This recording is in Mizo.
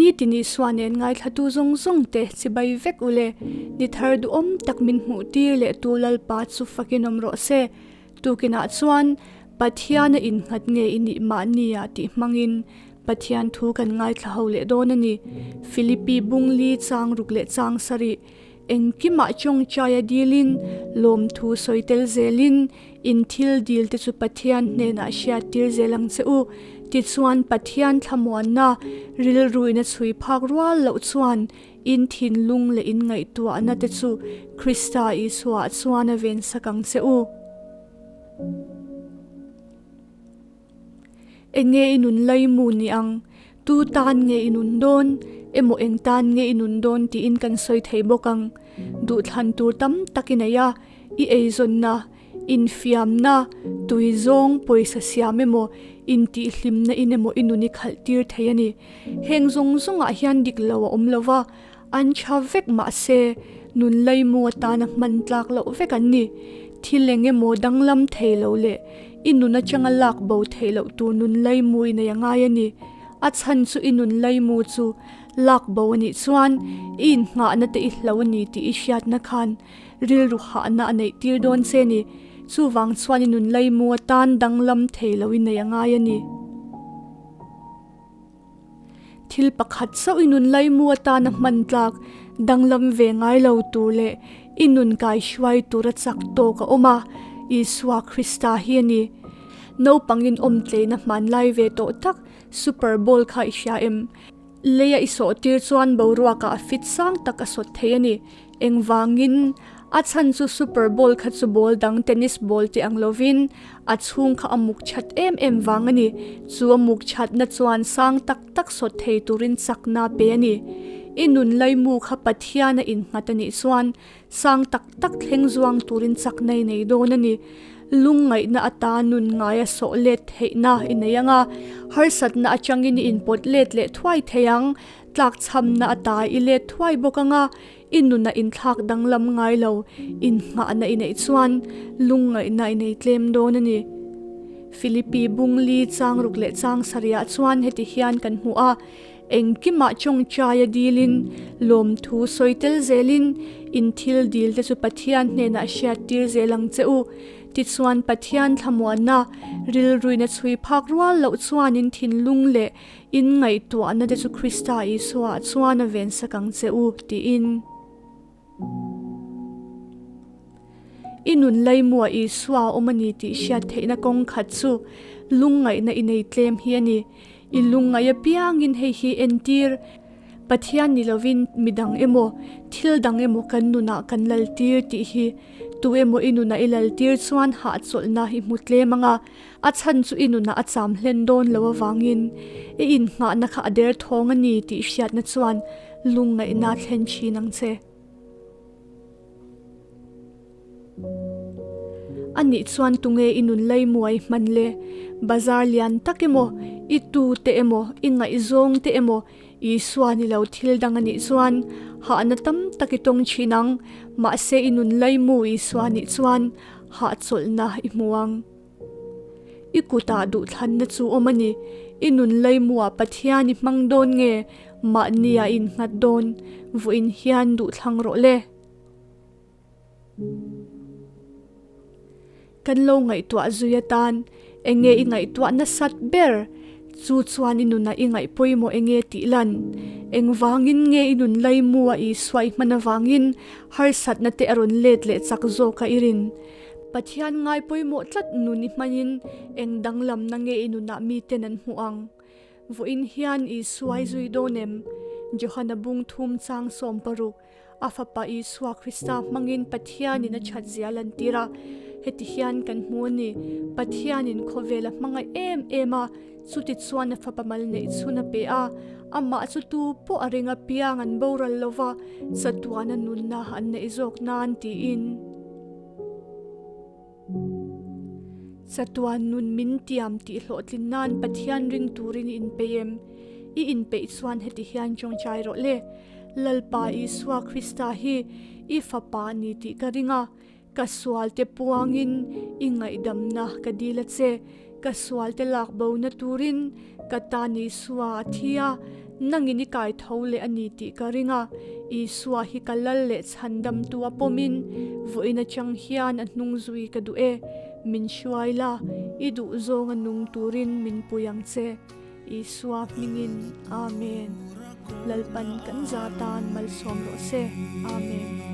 Nitin Isua nen ngaithlatu zawng zawng te chibai vek u le. Ni thar duhawm tak min hmuh tir leh tu Lalpa chu fakin awm rawh se. Tukinah chuan Pathiana innghat nge i nih mahnia tih hmangin Pathian thu kan ngaithla ho leh dawn a ni. Philippi bungli chang ruk leh chang sarih engkimah tawngtaia dilin lawmthu sawi tel zelin in thil dil te chu Pathian hnenah hriat tir zel ang che u. Tichuan Pathian thlamuanna rilruin a chhui phak rual loh chuan in thinlung leh in ngaihtuahna te chu Krista Isuaah chuan a vensak ang che u. Enge i nun laimu ni ang? Tu tan nge i nun dawn? Emaw eng tan nge i nun dawn tiin kan sawi thei bawk ang. Duhthlan tur tam tak i nei a, i eizawnna, infiamna, tui zawng, pawisa siam emaw, intihhlimna in emaw i nun i khalh tir thei a ni. Heng zawng zawngah hian dik lo a awm lo va, an tha vek mah se, nun laimu atana hman tlak loh vek an ni. Thil eng emaw danglam thei lo leh i nun atanga lak bo theih loh tur nun laimu i nei a ngai a ni. A chhan chu i nun laimu chu lak bo a nih chuan i inngahna te i hlo a ni tih i hriatna khan rilru hahna a neih tir dawn che ni. Chuvang chuan i nun laimu atan danglam thei lo i nei a ngai a ni. Thil pakhat chauh i nun laimu atana hman tlak danglam ve ngai lo tur leh i nun kaihruai tura chak tawk a awm a, Isua Krista hi a ni. Naupangin awmtleina hmanlai ve tawh tak Super Bowl kha i hria em? Leia i sawhtir chuan boruakah a fit sang tak a sawt thei a ni. Engvangin? A chhan chu Super Bowl kha chu ball dang tennis ball tih ang lovin a chhung kha a muk that em em vang a ni. Chu a muk thatna chuan sang tak tak sawt thei turin chakna pe a ni. I nun laimu kha Pathian a innghat a nih chuan sang tak tak thleng zuang turin chakna i nei dawn a ni. Lungngaihna ata nun ngaia sawh let theihna i nei ang a, harsatna atangin i inpawt let leh thuai thei ang. Tlakchhamna ata i let thuai bawk ang a, i nuna inthlak danglam ngai lo, inngahna i neih chuan lungngaihna i nei tlem dawn a ni. Philippi bungli changruk leh changsariah chuan heti hian kan hmu a, Engkimah tawngtaia dilin, lawmthu sawi tel zelin, in thil dil te chu Pathian hnenah hriattir zel ang che u. Tichuan Pathian thlamuanna, rilruina chhui phak rual loh chuan in thinlung leh In ngaihtuahna te chu Krista Isua chuan a vensak ang che u, tiin. I nun laimuah Isua a awm a ni tih hriat theihna kawng khat chu lungngaihna i nei tlem hi a ni. I lungngaih apiangin hei hi entir, Pathian ni lovin midang emaw, thil dang emaw kan nunah kan laltir tih hi. Tu emaw i nunah i laltir chuan hahchawlhna i hmu tlem ang a. A chhan chu i nunah a cham hlen dawn lo avangin i innghahna kha a derthawng a ni tih hriatna chuan lungngaihna a thlen thin ang che. A nih chuan tunge i nun laimuai hman le? Bazar lian tak emaw, i tu te emaw, i ngaihzawng te emaw, Isua ni lo thil dang a nih chuan hahna tam tak i tawng thin ang, mahse i nun laimu Isua nih chuan hahchawlhna i hmu ang. I kutah duhthlanna chu awm a ni. I nun laimuah Pathian i hmang dawn nge mahnia i innghat dawn? Vawiin hian duhthlang rawh le. Kan lo ngaihtuah zui atan enge i ngaihtuah nasat ber? Chu chuan i nunah i ngaih pawimawh enge tih lan? Engvangin nge i nun laimu a Isua i hman avangin harsatna te a rawn let leh chak zawk a i rin? Pathian ngai pawimawh tlat nun i hmanin eng danglamna nge i nunah miten an hmuh ang? Vawiin hian Isua i zui dawn em? Johana bung thum chang 16, A fapa Isua Krista hmangin Pathianin a that zia lantir a, heti hian kan hmu a ni, Pathianin khawvel a hmangaih em em a, chuti chuan a fapa mal neih chhun a pe a, amah chu tu pawh a ring apiang an boral lo va, chatuana nunna an neih zawk nan tiin. Chatuan nun min tiam tih hlawhtlin nan Pathian ring turin i inpeih em? I inpeih chuan heti hian tawngtai rawh le, Lalpa Isua Krista hi i Fapa ni tih ka ring a, ka sualte puangin i ngaihdamna ka dil a che. Ka sualte lak bona turin Ka tan Isua a thi a, nangin i kai tho leh a ni tih ka ring a. Isua hi ka lal leh chhandamtu a pawmin vawiin atang hian a hnung zui ka duh e. Min hruai la, i duh zawnga nung turin min pui ang che. Isua hmingin, Amen. Lalpan kan za tan malsawm rawh se. Amen.